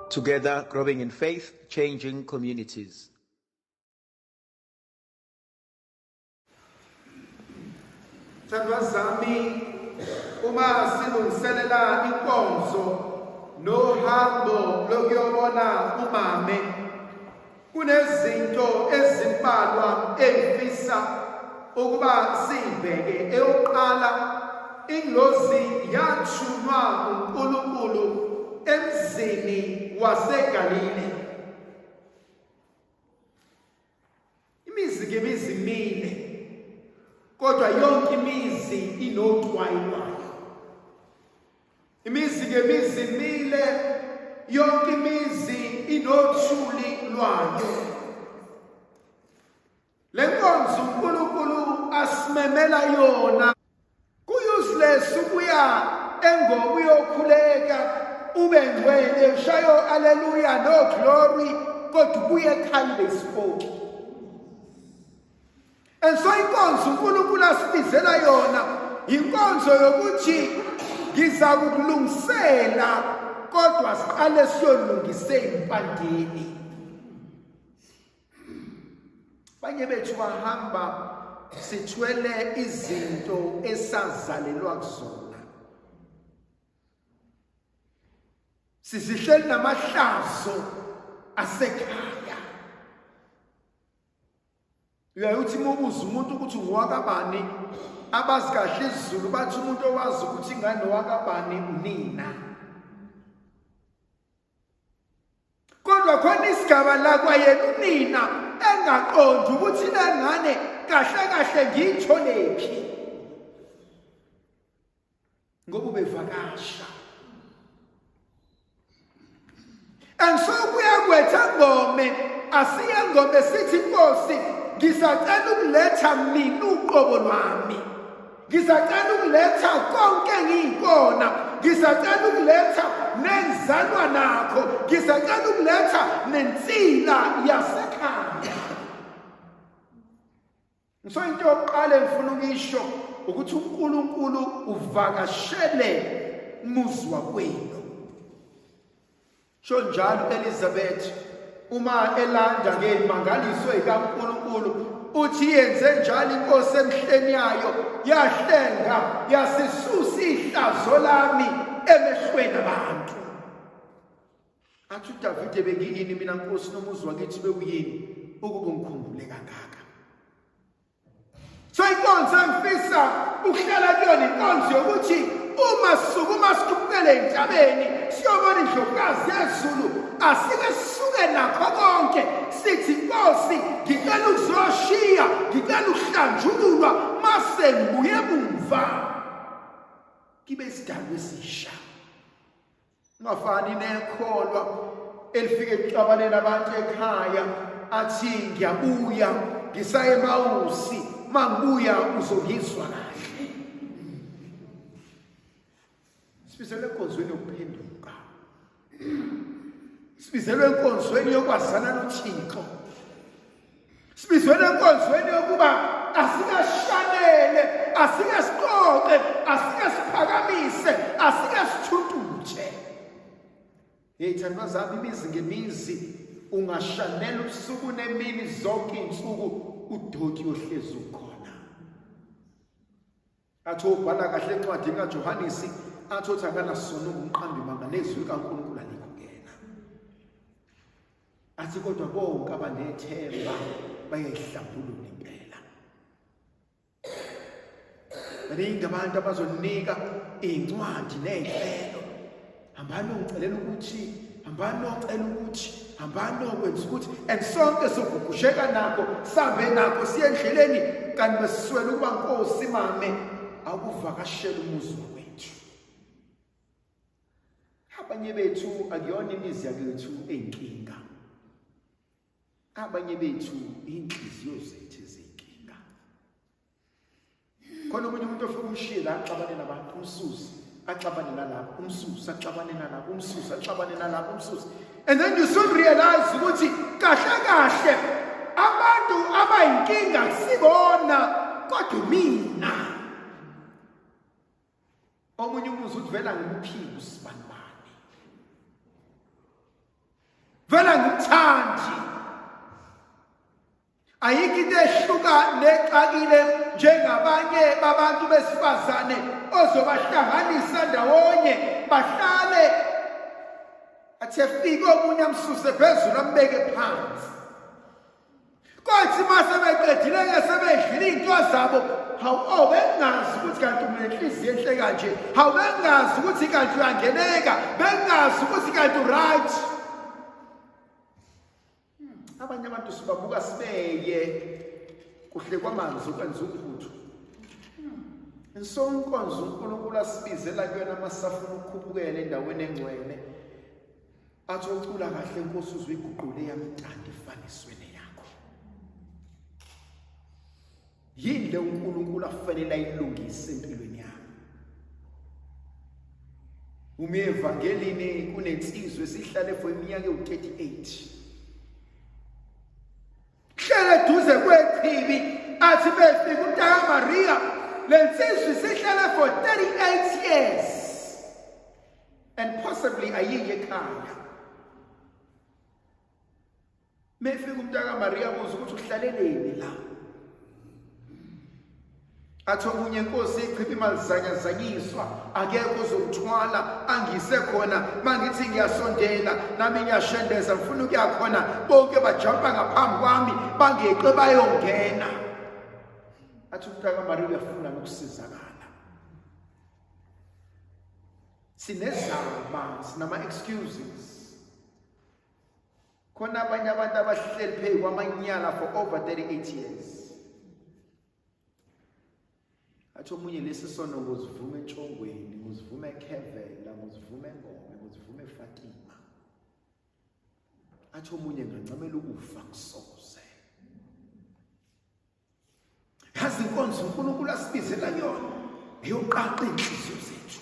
Together, growing in faith, changing communities. Thandwa zami uma silungiselela inkonzo nohambo lokuyobona umame kunezinto ezimbalwa engifisa ukuba siyibheke. Eyokuqala, ingilozi yathunywa uNkulunkulu emzini waseGalile. Imizi ngemizi mine, kodwa yonke imizi inotwayi lwayo. Imizi ngemizi mile, yonke imizi inothuli lwayo. Le nkonzo uNkulunkulu asimemela yona ku-useless ukuya engoba uyokhuleka ube ngcwele ushayo aleluya no glory kodwa ubuye ekhaya ube isipoki. And so inkonzo uNkulunkulu asibizela yona inkonzo yokuthi ngiza kukulungisela kodwa siqale siyolungisa empandeni. Banye bethu bahamba sithwele izinto esazalelwa kuzona. Sizihleli namahlazo asekhaya. Uyaye uthi uma ubuza umuntu ukuthi ngowakabani, abazi kahle isiZulu bathi umuntu owazi ukuthi ingane owakabani unina. Kodwa khona isigaba la kwayena unina engaqondi ukuthi le ngane kahle kahle ngiyitholephi ngoba ubevakasha. And so kuya kwetha ngome asiye ngome sithi inkosi ngisacela ukuletha mina uqobo lwami, ngisacela ukuletha konke engiyikona, ngisacela ukuletha nenzalwa nakho, ngisacela ukuletha nensila yasekhaya. So into yokuqala engifuna ukuyisho ukuthi uNkulunkulu uvakashele umuzi wakwenu. Sho njalo Elizabeth uma elanda ngeyimangaliso ikaNkulunkulu uthi yenze njalo inkosi emhleni yayo yahlenga yasisusa ihlazo lami emehlweni abantu. Athi uDavide bengiyini mina Nkosi nomuzi wakithi bewuyini ukuba ungikhumbule kangaka. So inkonzo engifisa ukuhlala kuyona inkonzo yokuthi uma sisukuma sikhuphukele entabeni siyobona indlovukazi yezulu, asike sisuke nakho konke sithi Nkosi ngicela ukuzoshiya, ngicela ukuhlanjululwa mase ngibuye emuva ngibe isidalwa esisha. Ungafani nekholwa elifike ekuxabaneni abantu ekhaya athi ngiyabuya ngisaye emawusi mangibuya uzongizwa kahle. Sibizelwe enkonzweni yokuphenduka, sibizelwe enkonzweni yokwazana noThixo, sibizelwe enkonzweni yokuba asikashanele, asike siqoqe, asike siphakamise, asike sithuthuthe. Hey thandwa zami, imizi ngemizi ungashanela ubusuku nemini zonke iy'nsuku udoti yohlezi ukhona. Athi ubhala kahle encwadini kaJohanisi athi othi akanasono ungumqambi manga nezwi likaNkulunkulu alikho kuyena. Athi kodwa bonke abanethemba bayayihlambulula impela. Baningi abantu abazonika iy'ncwadi ney'celo. Hambani ongicelela ukuthi, hambani ocela ukuthi, hambani okwenza ukuthi, and sonke sogugusheka nakho, sambe nakho siye endleleni kanti besiswele ukuba Nkosi mame akuvakashela umuzi wethu. Abanye bethu akuyona imizi yakwethu eyinkinga. Abanye bethu inhliziyo zethu ezinkinga. Khona omunye umuntu ofika umshiye la axabane nabantu umsusi axabane nalapho umsusi axabane nalapho umsusi axabane nalapho umsusi, and then you soon realize ukuthi kahle kahle abantu abayinkinga kusibona kodwa mina. Omunye umuzi uthi vela ngimphiki usibanibani. Vele angimthandi. Ayikho into ehluka nexakile njengabanye babantu besifazane ozobahlanganisa ndawonye bahlale athi efike omunye amsuse phezulu ambeke phansi. Kwathi uma sebeqedile-ke sebedlile iy'nto zabo, hawu oh bengingazi ukuthi kanti unenhliziyo enhle kanje, hawu bengingazi ukuthi kanti uyangeneka, bengingazi ukuthi kanti u-right. Abanye abantu sibabuka sibeye kuhle kwamanzi ukwenza uphuthu. So inkonzo uNkulunkulu asibizela kuyona masafuna ukukhuphukela endaweni engcwele. Athi ucula kahle Nkosi uzuyiguqule yami intando ifaniswe neyakho. Yini le uNkulunkulu afanele ayilungise empilweni yami? Uma evangelini kunensizwe esihlale for iminyaka ewu-38 hlele eduze kwechibi athi befika umntaka Maria le nsizwa isihlale for 38 years and possibly ayiye ekhaya. Mefika umntaka Maria buza ukuthi uhlaleleni la. Athi omunye inkosi ichibi malizanyazanyiswa akekho ozongithwala angise khona mangithi ngiyasondela nami ngiyashendeza ngifuna ukuya khona bonke bajampa ngaphambi kwami bangeqe bayongena. Athi umntaka Maria uyafuna ukusizakala. Sinezaba, sinama excuses. Khona abanye abantu abahleli phezu kwamanyala for over 38 years. Athi omunye lesi sono ngozivuma entshongweni, ngozivuma ekhevela, ngozivuma engome, ngozivuma eFatima. Athi omunye ngancamela ukufa ngisoze. Yazi inkonzo uNkulunkulu asibizela kuyona eyoqaqa inhliziyo zethu.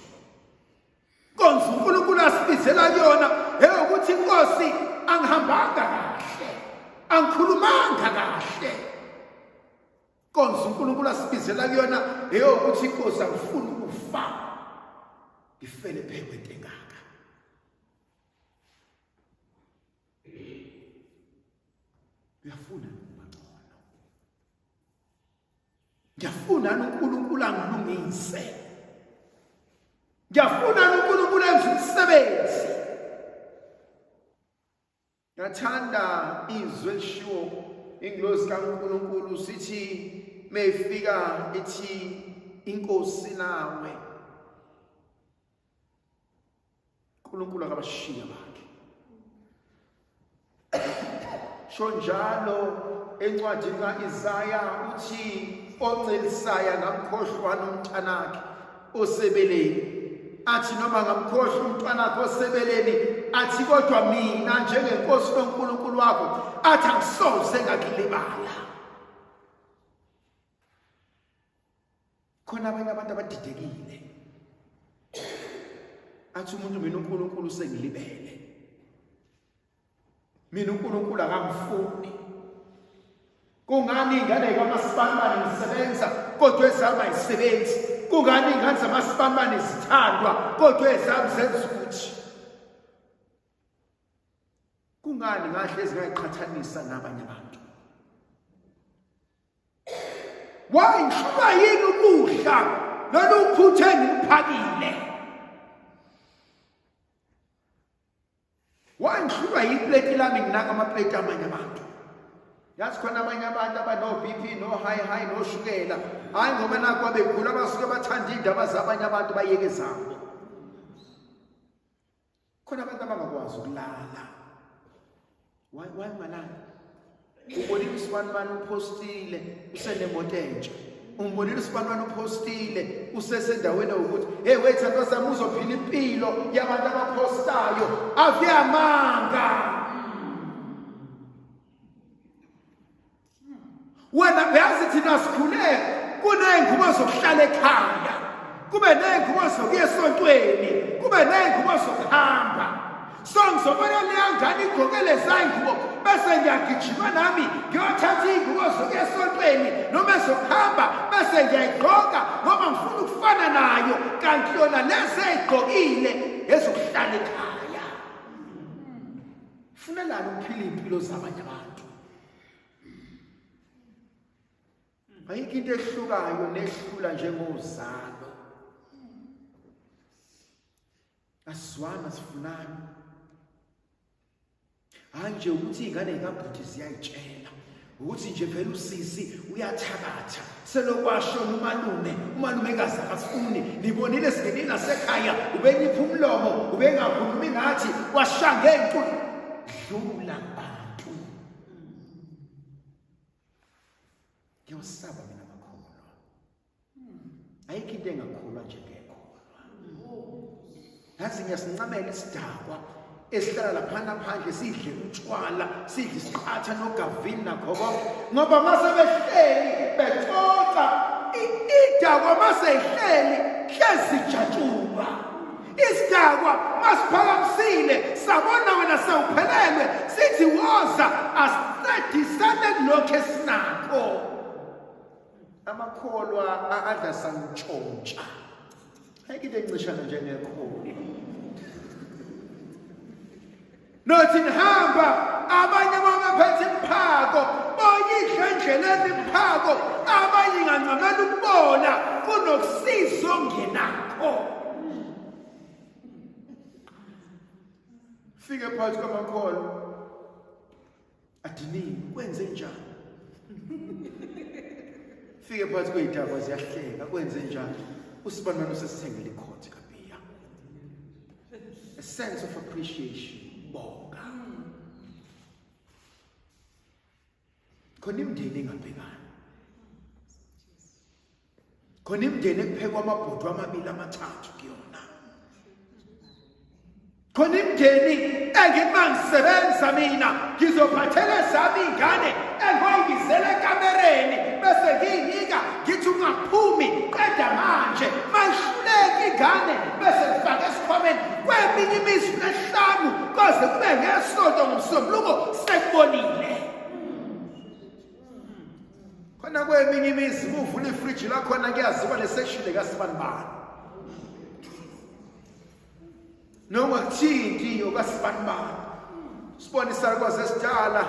Inkonzo uNkulunkulu asibizela kuyona eyokuthi inkosi angihambanga kahle, angikhulumanga kahle. Inkonzo uNkulunkulu asibizela kuyona eyokuthi inkosi angifuni ukufa. Ngifele phezu kwento engaka. Uyafuna ukuba ngcono. Ngiyafuna uNkulunkulu angilungise. Ngiyafuna uNkulunkulu enze umsebenzi. Ngathanda izwi elishiwo ingilosi kaNkulunkulu sithi mayifika ithi inkosi nawe. uNkulunkulu akabashiya bakhe sho njalo encwadini kaIsaya uthi oncelisayo ngamkhohlwa nomntanakhe osebeleni athi noma ngamkhohlwa umntwanakhe osebeleni athi kodwa mina njengenkosi noNkulunkulu wakho athi angisoze ngakulibala. Khona abanye abantu abadidekile. Athi umuntu mina uNkulunkulu usengilibele. Mina uNkulunkulu akangifuni. Kungani ingane kaMasibanibani ngisebenza kodwa ezami ayisebenzi? Kungani ingane zamaSibanibani zithandwa kodwa ezami zenza ukuthi? Kungani ngahlezi ngayiqhathanisa nabanye abantu? Why ngihlulwa yini ukudla lolu phuthu engiliphakile? Why ngihlulwa yipleti lami nginaka amapleti amanye abantu? Yazi khona abanye abantu abano-BP no-high high noshukela hhayi ngoba nakho babegula basuke bathanda iy'ndaba zabanye abantu bayeke zabo. Khona abantu abangakwazi ukulala. Why why ungalali? Ubonile usibanibani uphostile usenemoto entsha. Umbonile usibanibani uphostile usesendaweni ukuthi hey wait thandwa sami uzophila impilo yabantu abaphostayo ave amanga. Wena uyazi thina sikhule kuney'ngubo zokuhlala ekhaya, kube ney'ngubo zokuya esontweni, kube ney'ngubo zokuhamba. So ngizobona leya ngane igqoke leza ngubo bese ngiyagijima nami ngiyothatha iy'ngubo zokuya esontweni noma ezokuhamba bese ngiyayigqoka ngoba ngifuna ukufana nayo kanti yona lezi eyigqokile ezokuhlala ekhaya. Funa Sifunelani ukuphila impilo zabanye abantu? Ayikho into ehlukayo nehlula njengozalo. Asizwana sifunani. Hayi nje ukuthi iy'ngane zikabhuti ziyayitshela ukuthi nje vele usisi uyathakatha selokwashona umalume umalume kaze akasifuni nibonile singenile nasekhaya ubenyipha umlomo ubengakhulumi ngathi washa ngey'nkulu dlula bantu ngiyawusaba mina makholwa ayikho into engakholwa njengekholwa yazi ngiyasincamela isidakwa esihlala laphana phandle sidle utshwala sidle isiqatha nogavini nakho konke ngoba mase behleli bexoxa idakwa mase ihleli hlezi jatshulwa isidakwa masiphakamisile sabona wena sewuphelelwe sithi woza asiqedisane kulokho esinakho amakholwa adla santshontsha ayikho into encishana njengekholwa nothi nihamba abanye babephethe imphako boyidla endleleni imphako abanye ingancamela ukubona kunokusiza ongenakho fike phakathi kwamakholwa adiniwe kwenze njani fike phakathi kwey'dakwa ziyahleka kwenze njani usibanibani usesithengele ikhothi kabhiya a sense of appreciation bonga khona imindeni engabhekani khona imindeni ekuphekwa amabhodwe amabili amathathu kuyona khona imindeni engithi uma ngisebenza mina ngizophathela ezami iy'ngane engoyibizela ekamereni bese ngiyinika ngithi ungaphumi qeda manje mayihluleka ingane bese ngifake esikhwameni kweminye imizi lesihlanu koze kube ngesonto ngomsombuluko sekubonile khona kweminye imizi kuvula ifriji lakhona kuyaziwa le section lekasibanibani noma kuthinti okasibanibani sibone isakwazi esidala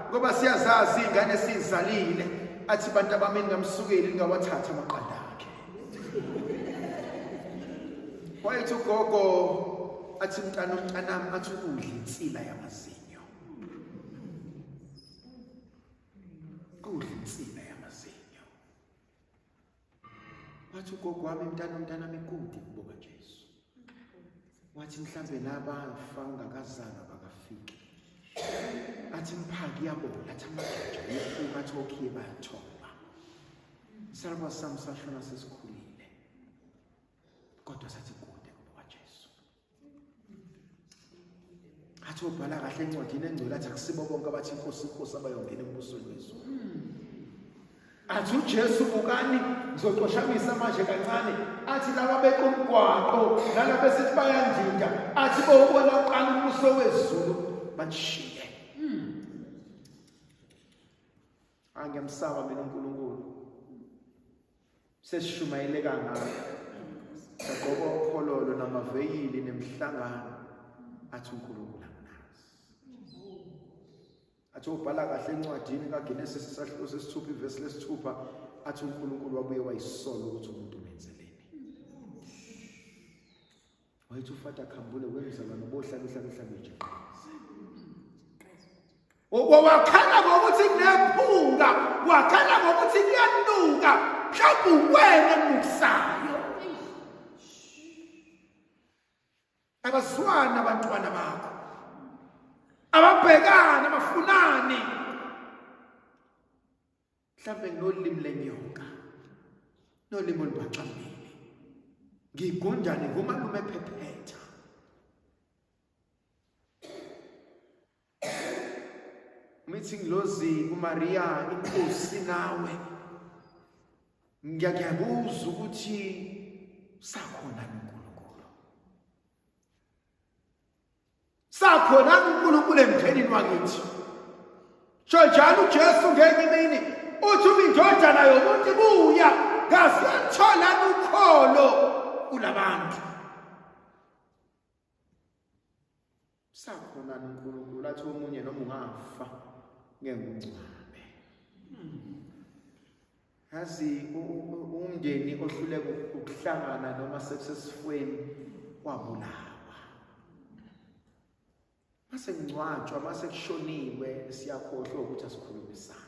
ngoba siyazazi ingane esizalile athi bantu abami ningamsukeli ningawathatha amaqanda akhe wayethi ugogo athi mntana umntanami athi ukudla insila yamazinyo kudla insila yamazinyo wathi ugogo wami mntana mntanami kude kubo kaJesu wathi mhlambe laba fa ungakazalwa bakafiki athi mphaki yabola athi amajaja yephuka athi okhiye bayathomba isalukwazi sami sashona sesikhulile kodwa sathi kude kubo kaJesu athi ubhala kahle encwadini engcwele athi akusibo bonke abathi inkosi inkosi abayongena embusweni wezulu athi uJesu bukani ngizoqoshamisa manje kancane athi laba beqa umgwaqo nalaba esithi bayandida athi bowubona uqala umbuso wezulu banishiye angiyamsaba mina uNkulunkulu Sesishumayele kangaka. Sagqoka okhololo namaveyili nemihlangano. Athi uNkulunkulu anginazi. Athi ubhala kahle encwadini kaGenesis isahluko sesithupha ivesi lesithupha athi uNkulunkulu wabuye wayisola ukuthi umuntu umenzeleni. Wayethi uFata Khambule wemzalwane bohlala uhlala uhlala ujeqeze. Wakhala ngokuthi kunephunga, wakhala ngokuthi kuyanuka, mhlawumbe uwena onukisayo. Abazwani abantwana bakho. Ababhekani, abafunani. Mhlawumbe nginolimi lenyoka. Nolimi olubhaxambili. Ngigundane ngumalume ephephetha. Mithi ngilozi kuMaria inkosi nawe ngiyakubuza ukuthi sakhona uNkulunkulu sakhona uNkulunkulu emndenini wakithi sho njalo uJesu ngenye imini uthi uma indodana yomuntu ibuya ngaziyothola ukholo kulabantu. Sakhona uNkulunkulu athi omunye noma ungafa ngeke ungcwabe. Yazi umndeni ohluleka ukuhlangana noma sekusesifweni wabulawa. Mase kungcwatshwa mase kushoniwe siyakhohlwa ukuthi asikhulumisane.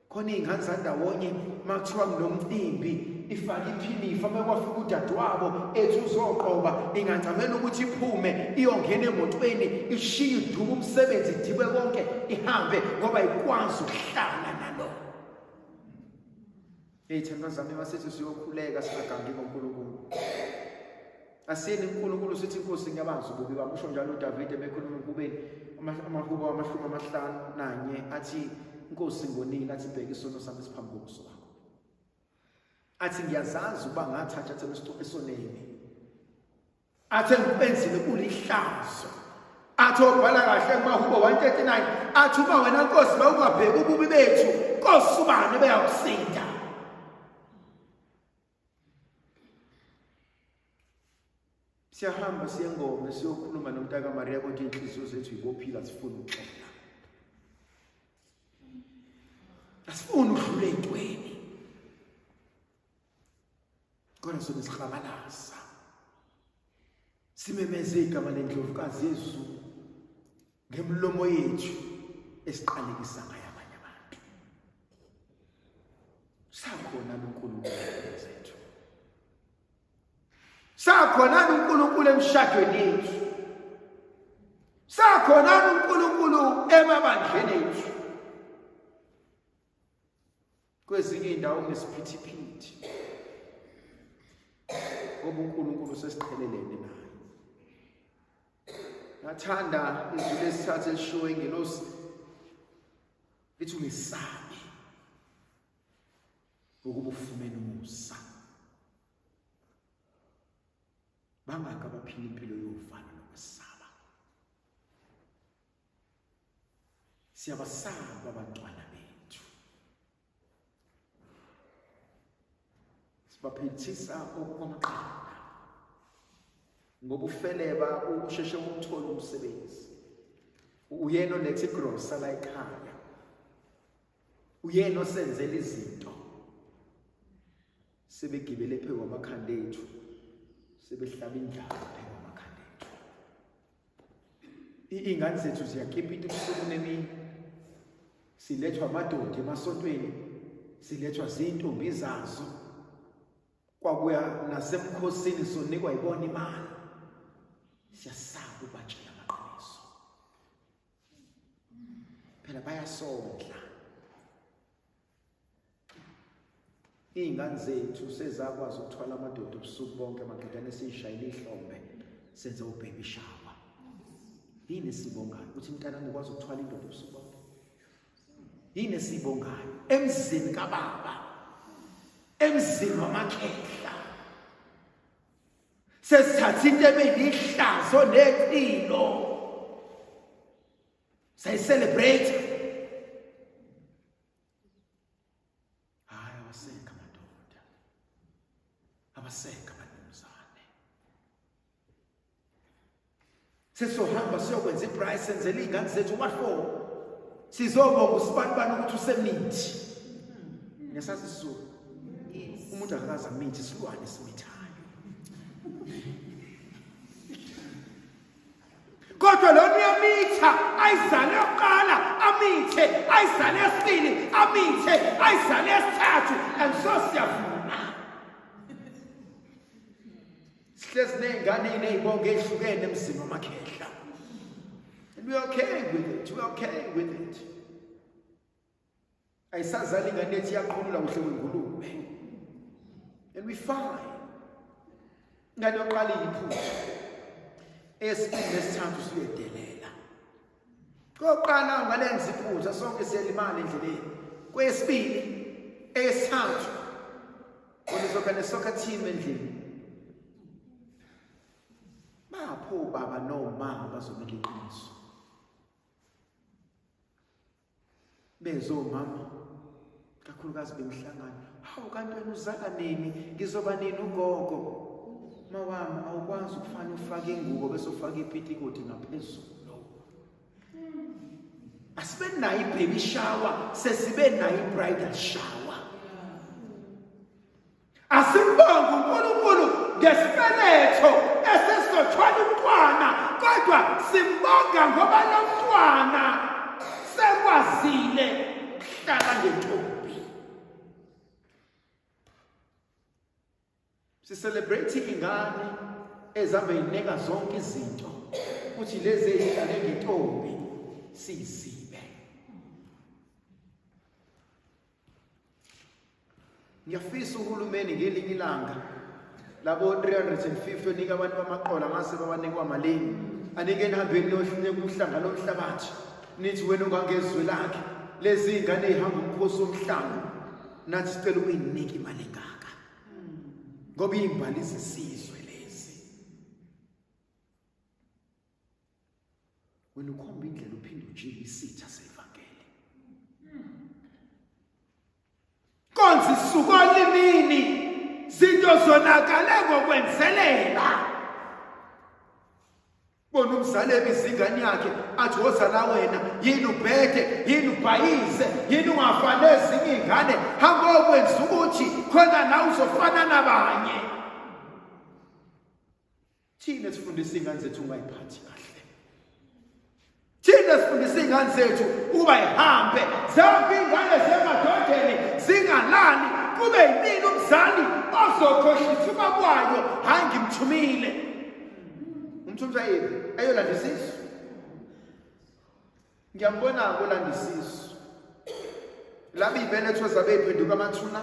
Khona iy'ngane zandawonye uma kuthiwa kunomcimbi ifake iphinifa uma kwafika udadewabo ethi uzoqoba ingancamela ukuthi iphume iyongena emotweni ishiye idume umsebenzi idikwe konke ihambe ngoba ikwazi ukuhlala nalo. Hey thandwa zami masithi siyokhuleka singagangi ngoNkulunkulu. Asiyeni uNkulunkulu sithi inkosi ngiyabazi ububi bami usho njalo uDavide bekhuluma ekubeni amahubo amashumi amahlanu nanye athi inkosi ngonile athi bheka isono sami siphambi kobuso bakho. Athi ngiyazazi ukuba ngathatha esoneni. Athi engikwenzile kulihlazo. Athi obhala kahle kumahubo 139 athi uma wena Nkosi bawungabheki ububi bethu Nkosi ubani beyakusinda. Siyahamba siye ngome siyokhuluma nomntaka Maria kodwa inhliziyo zethu ibophila sifuna ukuxola. Asifuni udlule entweni. Kodwa sobe siklabalasa. Simemeze igama lendlovukazi yezulu ngemilomo yethu esiqalekisa ngayo abanye abantu. Sakhona uNkulunkulu zethu. Sakhona uNkulunkulu emshadweni yethu. Sakhona uNkulunkulu emabandleni ethu. Kwezinye indawo kunesiphithiphithi. Ngoba uNkulunkulu sesiqhelelene naye. Ngathanda izwi lesithathu elishiwo ingelosi lithi ungesabi ngokuba ufumene umusa. Bangaki abaphila impilo yovalo nokwesaba? Siyabasaba abantwana bethu. Sibaphethisa okwamaqanda. Ngoba ufeleba usheshe ukuthola umsebenzi. Uyena oletha igrosa la ekhaya. Uyena osenzela izinto. Sebegibele phezu kwamakhanda ethu. Sebehlaba indlala phezu kwamakhanda ethu. Iy'ngane zethu ziyakipita ubusuku nemini. Silethwa amadoda emasontweni, silethwa zintombi zazo. Kwakuya nasemkhosini sonikwa yibona imali. Siyasaba ukubatshela amaqiniso. Phela bayasondla. Iy'ngane zethu sezakwazi ukuthwala amadoda ubusuku bonke maqedane siyishayele ihlombe senze u-baby shower. Yini esibongayo ukuthi mntanami ukwazi ukuthwala indoda ubusuku bonke? Yini esibongayo emzini kababa, emzini wamakhehla? Sesithatha into ebelihlazo nechilo sayicelebrate. Hayi, abasekho amadoda, abasekho abanumzane. Sesizohamba siyokwenza ibraai senzele iy'ngane zethu what for? Sizobonga usibanibani ukuthi usemithi. Ngiyasazi isizulu. Umuntu akakaze amithi, isilwane esimithayo. Kodwa lona uyamitha ayizale yokuqala amithe ayizale yesibili amithe ayizale yesithathu and so siyavuma. Sihlezi ney'ngane ey'ney'bongo ey'hlukene emzini wamakhehla. And we okay with it, we okay with it. Ayisazali ingane ethi iyaqhulula kuhle kwengulube. And we fine. Ingane yokuqala iyiphutha. Eyesibili nesithathu usuyedelela. Kokuqala ungalenza iphutha sonke siyalimala endleleni. Kwesibili, eyesithathu uzoba ne-soccer team endlini. Bapho ubaba nomama bazomela iqiniso. Bezomama kakhulukazi bemhlangano, hawu kanti wena uzala nini, ngizoba nini ugogo? Mawami, awukwazi ukufana ufake ingubo bese ufake ipitikoti ngaphezulu. Asibe nayo i-baby shower, sesibe nayo i-bridal shower. Asimbonge uNkulunkulu ngesibeletho esesizothwala umntwana, kodwa simbonga ngoba lo mntwana sekwazile ukuhlala ngentombi. Si-celebrate ingane ezihambe ineka zonke izinto kuthi lezi ezihlale ngentombi siyizibe. Ngiyafisa uhulumeni ngelinye ilanga labo 350 onika abantu bamaqola ngase babanikwa malini, anike nihambeni niyohluleka umhlanga lomhlabathi, nithi wena ungangezwe lakhe lezi ngane ey'hamba umkhosi womhlanga, nathi sicela ukuyinika imali engaka ngoba iy'mbali zesizwe lezi. Wena ukhomba indlela uphinde ujike isitha sevangeli. Konzi isuka olimini zinto zonakale ngokwenzelela. Bona umzali ebiza ingane yakhe athi woza la wena, yini ubhede, yini ubhayize, yini ungafani ezinye iy'ngane, hamba okwenza ukuthi khona nawe uzofana nabanye. Thina sifundisa iy'ngane zethu ungayiphathi kahle. Thina sifundisa iy'ngane zethu ukuba yihambe zihambe iy'ngane zemadodeni zingalali, kube yimina umzali ozokhohlisa ubabwayo, hhayi ngimthumile. Umthumisa yiphi? Eyolanda isisu. Ngiyambona-ke olanda isisu. Laba iy'beletho zabe y'phenduka amathuna.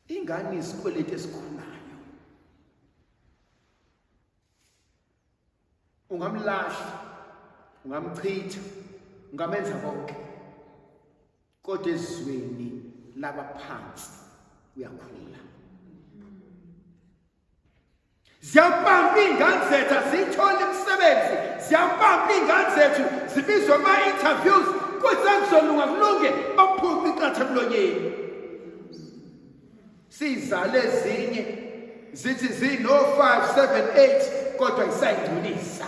Ingane isikweletu esikhulayo. Ungamlahla, ungamchitha, ungamenza konke. Kodwa ezweni labaphansi uyakhula. Ziyampampa iy'ngane zethu aziyitholi imisebenzi, ziyampampa iy'ngane zethu zibizwe kuma-interviews kuthi sekuzolunga kulunge baphuce iqatha emlonyeni. Sizale ezinye zithi zino-5 7 8 kodwa isayingcolisa.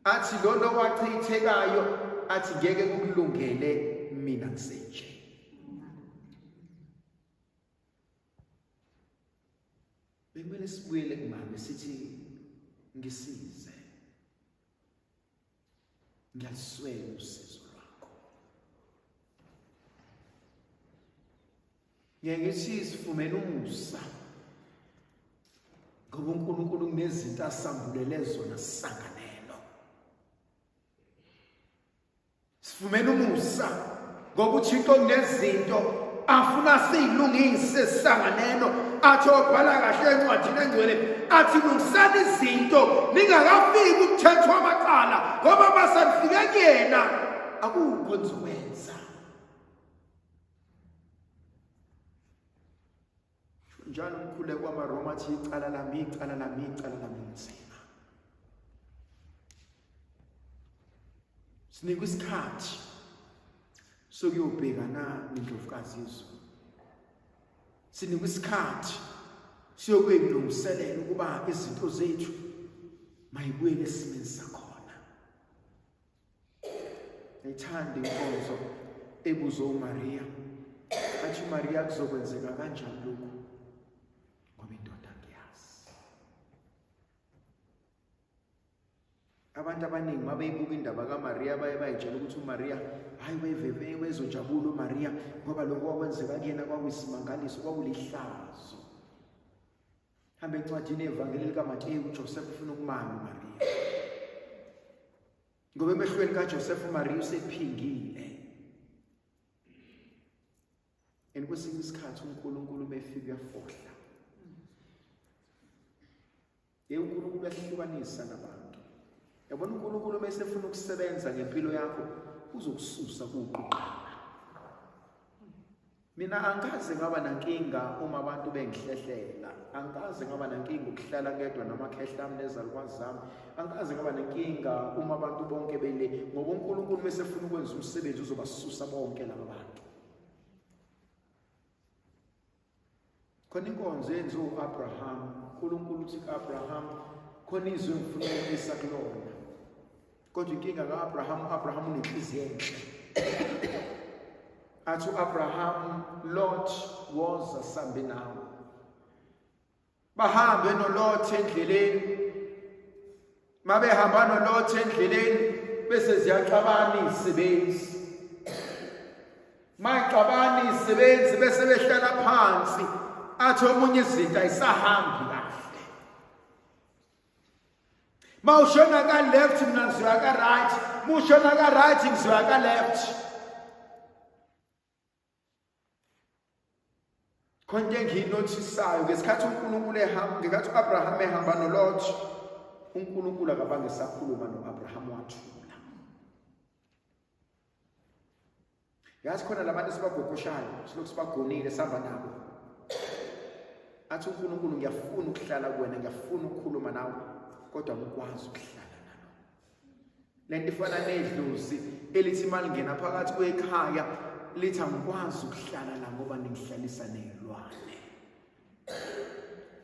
Athi lona owachithekayo athi ngeke kukulungele mina ngisenje. Bekumele sibuyele kumama sithi ngisize. Ngiyaliswela usizo lwakho. Ngeke ngithi sifumene umusa ngoba uNkulunkulu kunezinto asambulele zona sisanganelo. Sifumene umusa ngoba uThixo kunezinto afuna siyilungise sisanganeno, athi obhala kahle encwadini engcwele athi lungisani izinto ningakafiki umthetho wamacala, ngoba masenifike kuyena akukho nizokwenza. Njalo umkhuleko wamaRoma athi icala lami, icala lami, icala lami linzima. Sinikwa isikhathi sokuyobhekana nendlovukazi yezulu. Sinikwa isikhathi siyokuyilungiselela ukuba izinto zethu mayibuyele esimeni sakhona. Ngithanda inkonzo ebuzwe uMaria. Athi uMaria kuzokwenzeka kanjani lokhu? Ngoba indoda ngiyazi. Abantu abaningi mabeyibuka indaba kaMaria baye bayitshela ukuthi uMaria hayi weveve wezojabula uMaria ngoba lokho kwakwenzeka kuyena kwakuyisimangaliso, kwakulihlazo. Hamba encwadini yevangeli likaMateyu, uJoseph ufuna ukumala uMaria. Ngoba emehlweni kaJoseph uMaria usephingile. And kwesinye isikhathi uNkulunkulu uma efika uyafohla. Yey uNkulunkulu uyahlukanisa nabantu. Yabona uNkulunkulu uma esefuna ukusebenza ngempilo yakho uzokususa kuqala. Mina angikaze ngaba nankinga uma abantu bengihlehlela, angikaze ngaba nankinga ukuhlala ngedwa namakhehla ami nezalukwazi zami, angikaze ngaba nenkinga uma abantu bonke bele, ngoba uNkulunkulu uma esefuna ukwenza umsebenzi uzobasusa bonke laba bantu. Khona inkonzo yenziwa u-Abraham, uNkulunkulu uthi ku-Abraham, khona izwi engifuna ukumisa kulona. Kodwa inkinga ka-Abraham, u-Abraham unenhliziyo enhle. Athi u-Abraham, Lot, woza sambe nawe. Bahambe noLot endleleni. Mabehamba noLot endleleni bese ziyaxabana izisebenzi. Mayixabana izisebenzi bese behlala phansi athi omunye izinto ayisahambi kahle. Mawushona ka left mina ngizoya ka right, mushona ka right ngizoya ka left. Khona into engiyinothisayo ngesikhathi uNkulunkulu ehamba, ngesikhathi u-Abraham ehamba noLot, uNkulunkulu akabange esakhuluma no-Abraham wathula. Yazi khona labantu esibagogoshayo, silokhu sibagonile sihamba nabo. Athi uNkulunkulu ngiyafuna ukuhlala kuwena, ngiyafuna ukukhuluma nawe, kodwa angikwazi ukuhlala nalo. Lento ifana nedlozi elithi malingena phakathi kwekhaya lithi angikwazi ukuhlala la ngoba ningihlalisa nezilwane.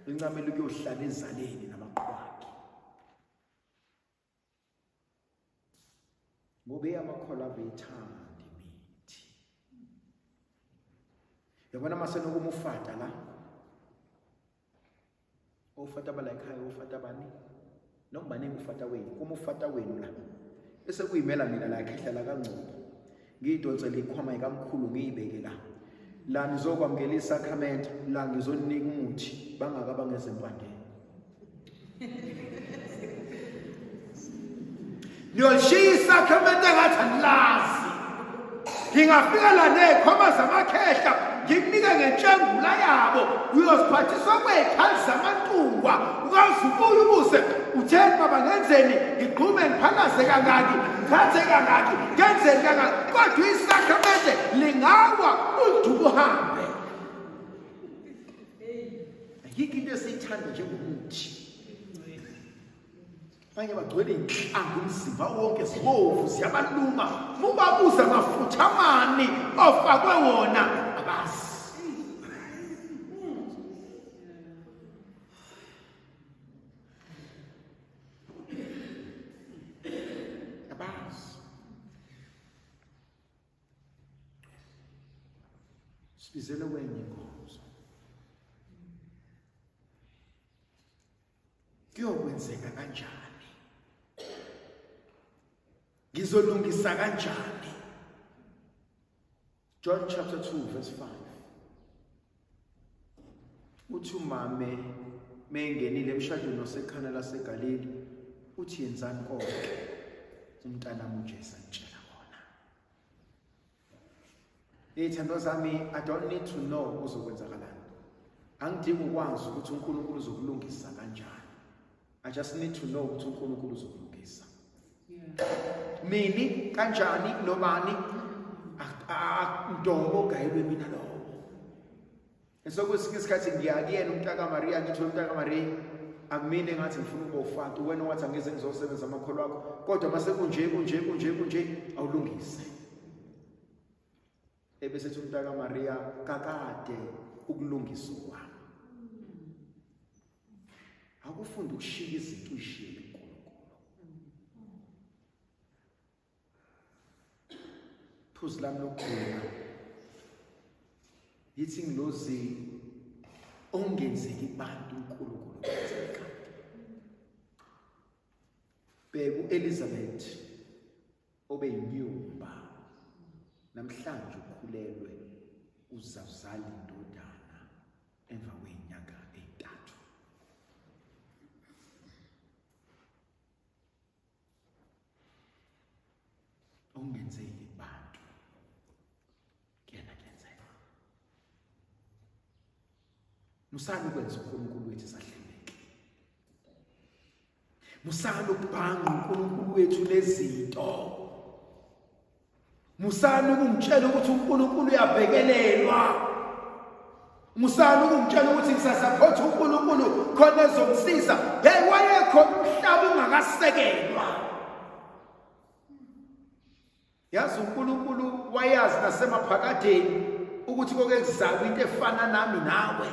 Lincamela ukuyohlala ezaleni namaqhwagi. Ngoba eyamakholwa aveyithanda imithi. Yabona masenokuma ufata la. Ofata bala ekhaya ofata bani? Noma baningi ufata wenu, kuma ufata wenu la. Bese kuyimela mina la khehla la kaNgcobo. Ngiyidonsele ikhwama ikamkhulu ngiyibeke la. La nizokwamukela isakramente, la ngizoninika umuthi bangaka bangezempandeni. Niyolishiya isakramente engathi anilazi. Ngingafika la nezikhwama zamakhehla ngikunike ngentshengula yabo uyoziphathiswa kwey'khali zamantungwa ukaze ubuye ubuze utheni baba ngenzeni ngigqume ngiphalaze kangaki ngithathe kangaki ngenzeni kangaki kodwa isakramente lingawa uliduka uhambe. Ayikho into esiyithanda njengomuthi. Abanye bagcwele inhlanga umzimba wonke zibovu ziyabaluma. Mubabuza mafutha mani ofakwe wona abazi. Abazi. Sibizele kwenye inkonzo. Kuyokwenzeka kanjani? Ngizolungisa kanjani? John chapter 2 verse 5. Uthi umame mengenile emshadweni waseKhana laseGalili uthi yenzani konke umntanami uJesu antshela kona. Iy'thandwa zami, I don't need to know kuzokwenzakalani. Angidingi ukwazi ukuthi uNkulunkulu uzokulungisa kanjani. I just need to know ukuthi uNkulunkulu uzokulungisa. Nini, kanjani, nobani, ndobo ogayelwe mina lowo. Esokwesinye isikhathi ngiya kuyena umntaka Maria ngithi umntaka Maria akumina engathi ngifuna ukuba ufata wena wathi angize ngizosebenza amakholo akho kodwa mase kunje kunje kunje kunje awulungise. Ebese ethi umntaka Maria kakade ukulungisa kwami. Akufunda ukushiya izinto uyishiye kuNkulunkulu. Phuzu lami lokugcina yithi ngilozi ongenzeki kubantu uNkulunkulu kwenzeka. Bheka uElizabeth obeyinyumba namhlanje ukhulelwe uzazala indodana emva kwey'nyanga ey'ntathu. Okungenzeki kubantu kuyena kuyenzeka. Musani ukwenza uNkulunkulu wethu sahluleke. Musani ukubhanga uNkulunkulu wethu nezinto. Musani ukungitshela ukuthi uNkulunkulu uyabhekelelwa. Musani ukungitshela ukuthi ngisasapotha uNkulunkulu khona ezongisiza. Hey, wayekhona umhlaba ungakasekelwa. Yazi uNkulunkulu wayazi nasemaphakadeni ukuthi koke kuzalwa into efana nami nawe.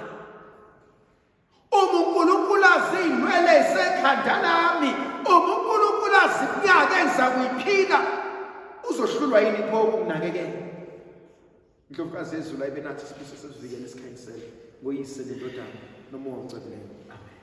Uma uNkulunkulu azi iy'nwele esekhanda lami, uma uNkulunkulu azi iminyaka engiza kuyiphila, uzohlulwa yini pho ukunginakekela? Indlovukazi yezulu ayibe nathi isibusiso sesivikele esikhanyisele ngoyise nendodana nomoya ocwebileyo. Amen.